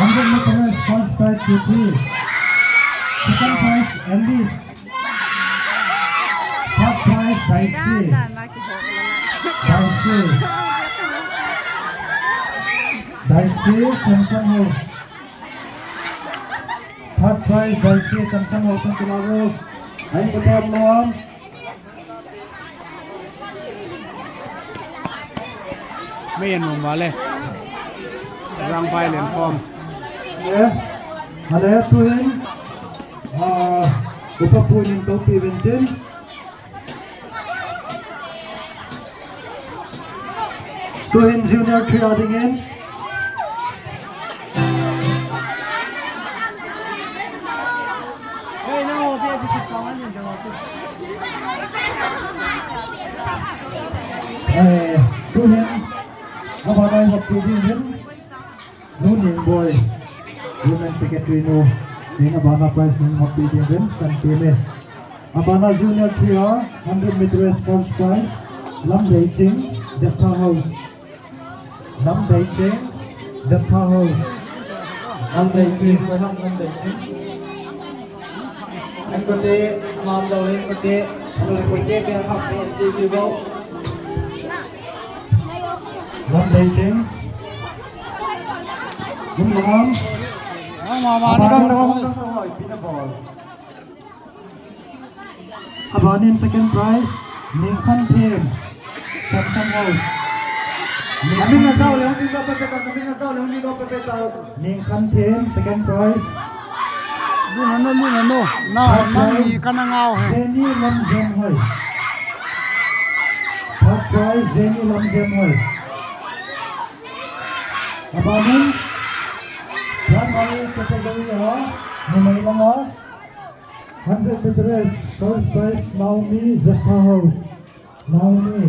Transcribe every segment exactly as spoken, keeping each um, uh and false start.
Hundred meter race, first prize, T three. Second prize, Alice. Third prize, Daisy. Daisy. Daisy, Samson Ho. Third prize, Daisy, Samson Ho, Samson Ho. Hai, betul, belum? Mei an um vale. Lajangphai lenkhom. Ale, ale, tuhin. Ah, upa pu in topi ventin. Tuhin junior three a dingin. Eh, tuhin, abana hop tu dingin, Nu Ningboi, Women Secretary nu, in abana prize nu hop tu dingin, kan pe me. Abana junior three a, hundred meter race first prize, Lamdeiching, Deptha House. Lamdeiching, Deptha House. Lamdeiching, Lamdeiching. Engkote, mamdou engkote, engkote pe hap pe si ki bo. Lamdeiching. Kum lam. Ang mama ni abang, bang, abang, bang, bang, bang, bang, bang, bang. Abanin second prize, Ningkhanthim, Samson House. Namin na tao, Ningkhanthim, Ningkhanthim, second prize. Lu na no, lu na no. Na, third prize, ni ka na ngau he. Jenny Lamjenhoi. Third prize, Jenny Lamjenhoi. Abanin, primary category ho, numei lang ho. Hundred meter race, first prize, Naomi Zepha House. Naomi.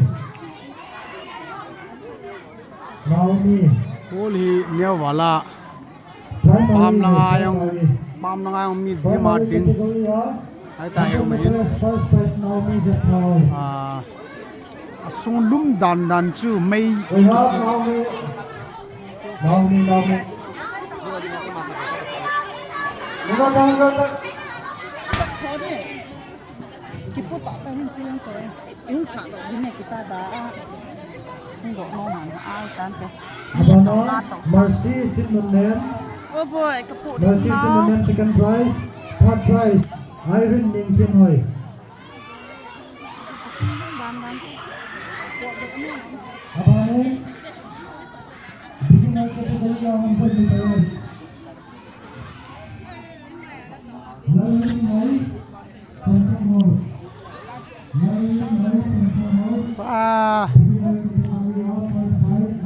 Naomi. Hol hi neo vala. Primary, pam langa jong, primary. Pam langa jong mi dima ding. Primary category a. Hai ta he. Hundred meter race, first prize, Naomi Zepha House. Ah. Asung lum dan dan chu mei. Naomi, Naomi, Naomi. Kipu ta ta hin chi yang choi. Yung kha do hin ne kita da. Yung go no man a tan te. Abana, Mercy Sinmunem. Oh boy, kapu di. Mercy Sinmunem, second prize. Third prize, Irene Ningthinhoi. Pa.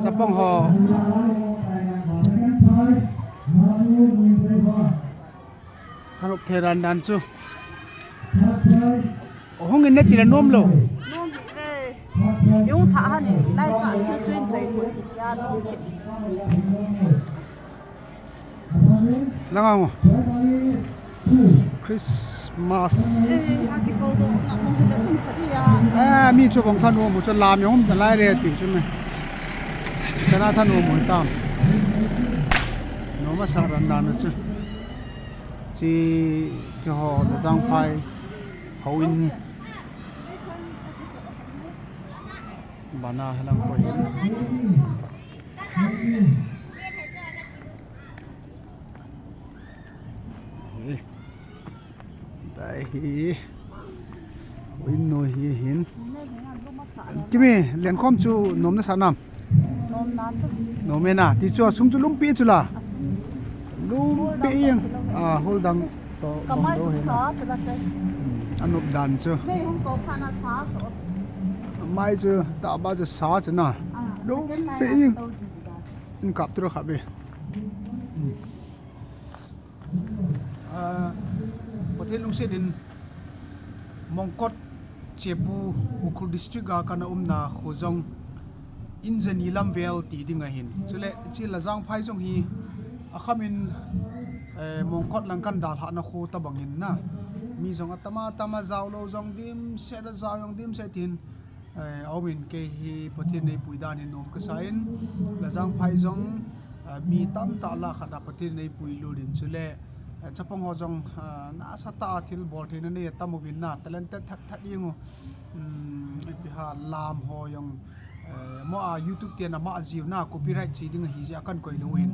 Chapang ho. Thanop thei dan dan chu. Hung in nati la nom lou. Nom hi ve. Yung tha han in lai ka chu chu in choi kun ti ya nom ki. Langa ngo. Christmas. Eh, ha ki ko do na mo ka chung ka di ya. Eh, mi chu bang thanom mo chu lam yong da lai le ti chu me. Chana thanom mo tam. Nom asa dan dan chu. Chi keiho Lajangphai houin bana helang koi. Eh. Tai hi. Houin noi hi hin. Kimi, lenkhom chu nom nasa nam? Nom na chu. Nom e na. Ti chu asung chu lumpi chu la. Asung. Lumpi yang. Ah, hol dang to. Ka mai chu sa chu la te. Hmm, anop dan chu. Mei hung to pha na sa chu. Mai chu ta ba chu sa chu na. Ah, lumpi yang. In kap tu kha be. Hmm. Ah, Pathen lungset in Mongkot Chepu Ukhrul District a kana umna khu jong in jani lam vel ti ding ahin. Chule, chi Lajangphai jong hi akham in, eh, Mongkot lang kan dalhah na khu tabang in na. Mi jong atama tama jao lou jong dimset a jao jong dimset tin. Eh, aum in kei hi Pathen neipui dan hi nom kasa in, Lajangphai jong, Mi tamtah lah khat a Pathen in eipui lut in chule, eh, chapang ho jong, ah, nasatah a thil bol theina nei tam uvin na, talented that that jeng u. Um, ipi ham lam ho jong, eh, mo a YouTube te na ma jiu na copyright che ding ahi jeh a kan koi lou hin.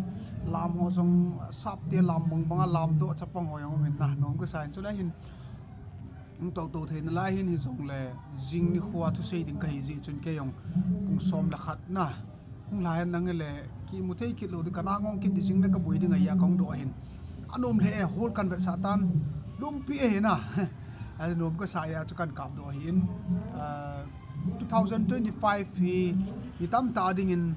Lam ho jong sap te lam bang bang a lam doh chapang ho jong um in na, nom kasa in chule hin. Hung tou tou theina lai hin hijongle jing nikho a thusei ding kahi jeh chun kei jong pung som le khat na hung lhai nang le kimu thei kit lou ding kana ngong kit ding jing le kaboi ding ahi a kahung doh ahin. Anom lheh e, hol kan vetsah tan, lungpi ahi na. Anom kasa a chu kan kap doh ahin. Ah, two thousand twenty-five hi mi tamtah dingin,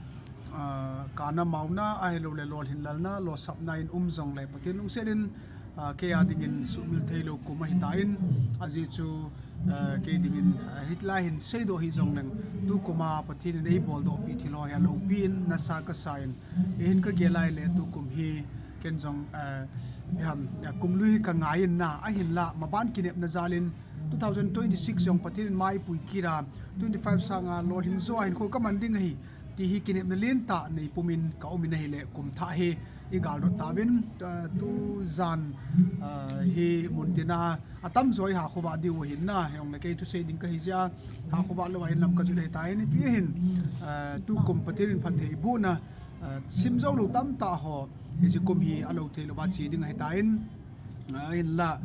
ah, kana mauna ahilou le lolhin lalna, losapna in um jongle Pathen lungset in, ah, kei a dingin sumil theilou kum ahitan, ajeh chu, ah, kei dingin, ah, hitilai hin seidoh hijongleng, tukum a Pathen in eibol doh pi thil ho hi alopi in nasa kasa in, eihin kagel lai le tukum hi ken jong, ah, ham, ah, kum lui hi kangai in na, ahinla maban kinepna jal in two thousand twenty-six jong Pathen in mai pui kit a, twenty-five sanga lolhing jo a hinkho kaman ding ahi, ti hi kinepna lentah nei pum in ka um in ahile kum thah hi igal dot tauvin, ah, tujan, ah, hi mun tina atamjo iha khovah diu ahin na, hijongle kei thusei ding kahi jeh a ha khovah lou a inlam kajut ahitan, ipi hin, ah, tukum Pathen in phattheibohna, ah, sim jou lou tamtah ho hiche kum hi alou thei louva che ding ahitan. Ah, hinla,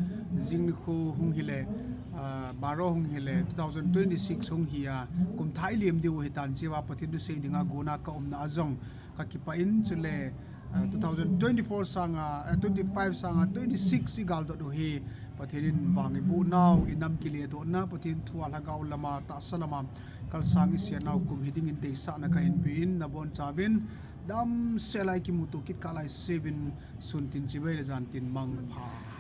jing nikho hung hile, ah, baro hung hile, two thousand twenty-six hung hi a, kum thah ilem diu ahitan, chea Pathen thusei dinga gona ka umna a jong kakipah in chule, ah, two thousand twenty-four sanga, ah, twenty-five sanga, twenty-six igal dot u hi Pathen in vang iboh nau, inam kile dohna, Pathen thu a lhagao lama, tahsa lama kalsang isei nau kum hi dingin deisahna kahin pe in, nabonchauvin damsel a ikimuto kit kah lai seuvin, sun tin chibai le jan tin mangpha.